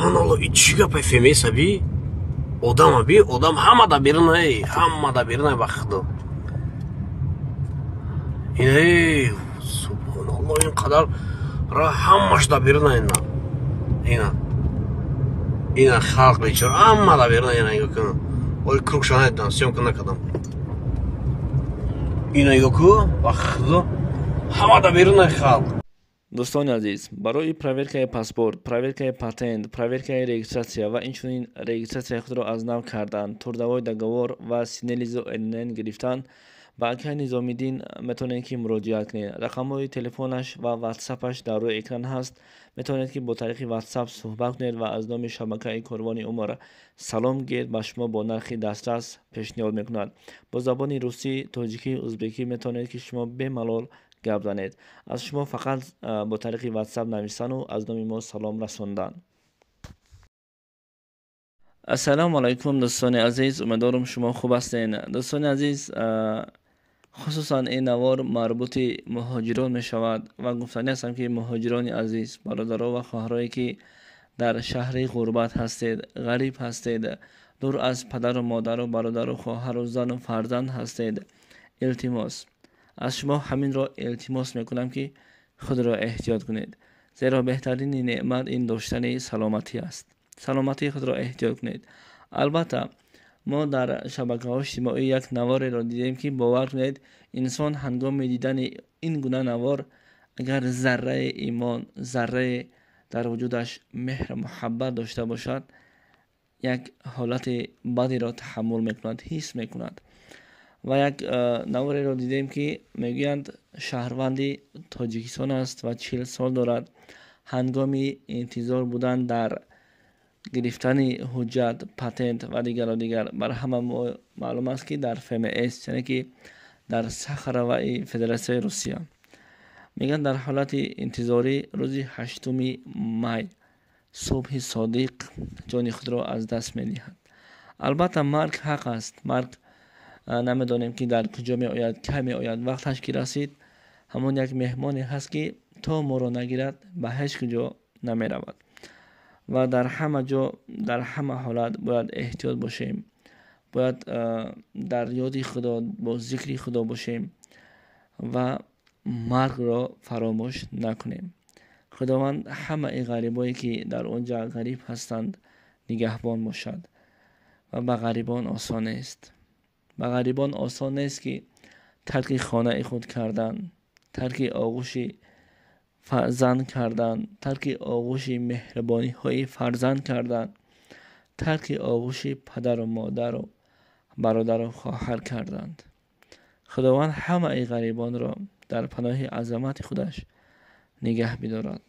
Субҳаналло, и чӣ гапай? ФМС аби одам, аби одам ҳама да берунай, ҳама да берунай, ба худо. Ин, субҳаналло, ин қадар ра ҳамаш да берунай. Ина, ина, ина, халқ бечора ҳама да берунай. Ина, нигоҳ кун, оли круг ша надидам, съёмка накардам. Ина, нигоҳ ку, ба худо, ҳама да берунай халқ. Дӯстони азиз, барои проверкаи паспорт, проверкаи патент, проверкаи регистрация ва инчунин регистрацияи худро аз нав кардан, трудовой договор ва СНИЛСу ИНН гирифтан ба акай Низомиддин метавонед, ки муроҷиат кунед. Рақамҳои телефонаш ва ватсапаш дар рӯи экран ҳаст. Метавонед, ки бо тариқи ватсап суҳбат кунед ва аз номи шабакаи Корвони Умр салом гиред. Ба шумо бо нархи дастрас пешниҳод мекунад. Бо забони русӣ, тоҷикӣ, узбекӣ метавонед, ки шумо бемалол гап занед. Аз шумо фақат бо тариқи ватсап навистану аз номи мо салом расондан. Ассалому алайкум, дӯстони азиз, умедворам, шумо хуб ҳастен. Дӯстони азиз, хусусан ин навор марбути муҳоҷирон мешавад ва гуфтанӣ ҳастам, ки муҳоҷирони азиз, бародаро ва хоҳарое, ки дар шаҳри ғурбат ҳастед, ғариб ҳастед, дур аз падару модару бародару хоҳару зану фарзанд ҳастед, илтимос, аз шумо ҳаминро илтимос мекунам, ки худро эҳтиёт кунед, зеро беҳтарини неъмат ин доштани саломатӣ аст. Саломатии худро эҳтиёт кунед. Албатта, мо дар шабакаҳои иҷтимоӣ як навореро дидем, ки бовар кунед, инсон ҳангоми дидани ин гуна навор, агар зарраи имон, заррае дар вуҷудаш меҳру муҳаббат дошта бошад, як ҳолати бадеро таҳаммул мекунад, ҳис мекунад. Ва як навореро дидем, ки мегӯянд, шаҳрванди Тоҷикистон аст ва 40 сол дорад. Ҳангоми интизор будан дар гирифтани ҳуҷҷат, патент ва дигару дигар, бар ҳама маълум аст, ки дар ФМС, яъне ки дар Сахароваи Федератсияи Русия, мегӯянд, дар ҳолати интизорӣ рӯзи 8-уми май субҳи содиқ ҷони худро аз даст медиҳад. Албатта, марг ҳақ аст. Марг намедонем, ки дар куҷо меояд, кай меояд. Вақташ ки расид, ҳамон як меҳмоне ҳаст, ки то моро нагирад, ба ҳеҷ куҷо намеравад. Ва дар ҳама ҷо, дар ҳама ҳолат бояд эҳтиёт бошем, бояд дар ёди Худо, бо зикри Худо бошем ва маргро фаромӯш накунем. Худованд ҳамаи ғарибое, ки дар он ҷа ғариб ҳастанд, нигаҳбон бошад. Ва ба ғарибон осон нест, ба ғарибон осон нест, ки тарки хонаи худ кардан, тарки оғӯши фарзанд кардан, тарки оғӯши меҳрубониҳои фарзанд кардан, тарки оғӯши падару модару бародару хоҳар карданд. Худованд ҳамаи ғарибонро дар паноҳи азамати худаш нигаҳ бидорад.